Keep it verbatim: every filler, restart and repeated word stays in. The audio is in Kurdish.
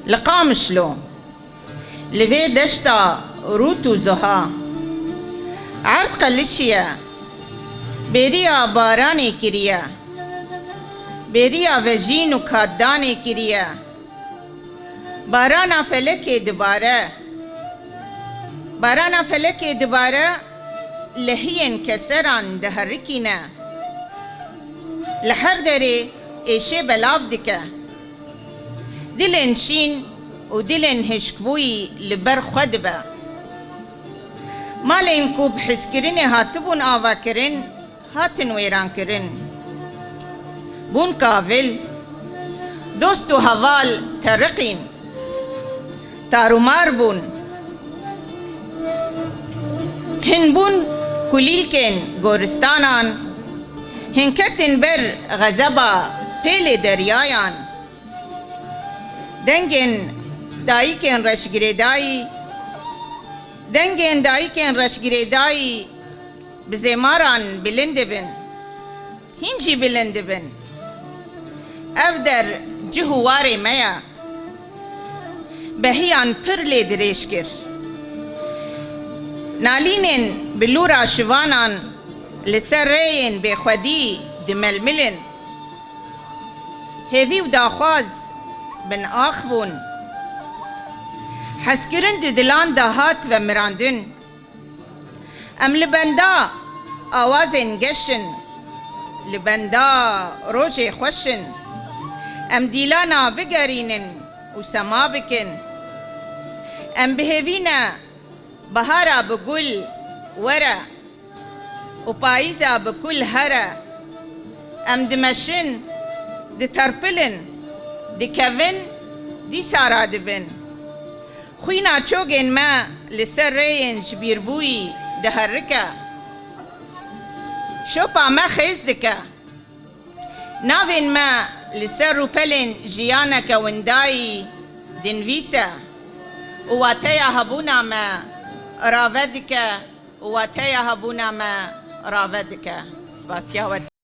Li Qamişlo, li vê deşta rût û zuha, erd qelişiye, bêriya baranê kiriye, bêriya vejîn û katdanê kiriye. Barana felekê dibare. Barana felekê dibare, lehiyên keseran diherikîne. Li her derê êşê belav dike. Dilên şîn û dilên hişkbûyî li ber xwe dibe. Malên ku bi hizkirinê hatibûn avakirin, hatin wêrankirin. Bûn kavil, dost û heval teriqîn, tarûmar bûn. Hin bûn kulîlkên goristanan, hin ketin ber xezeba pêlê deryayan. Dengên dayikên reşgirêdayî, dengên dayikên reşgirêdayî bi zêmaran bilind dibin. Hîn jî bilind dibin. Ev der cih û warê me ye. Behiyan pir lê dirêj kir. Nalînên bi lûra şivanan li ser rêyên bêxwedî dimelmilin. Hêvî û daxwaz bin ax bûn. Hezkirin di dilan de hat vemirandin. Em li benda awazên geş in, li benda rojê xweş in. Em dîlana bigerînin û sema bikin. Em bi hêvî ne, bahara bi gul were û payîza bi kul here. Em dimeşin, diterpilin, dikevin, dîsa radibin. Xwîna çogên me li ser rêyên jibîrbûyî diherike. Şopa me xêz dike. Navên me li ser rûpelên jiyaneke windayî dinivîse û wateya hebûna me rave dike û wateya hebûna me rave dike. Spasiya we dikim.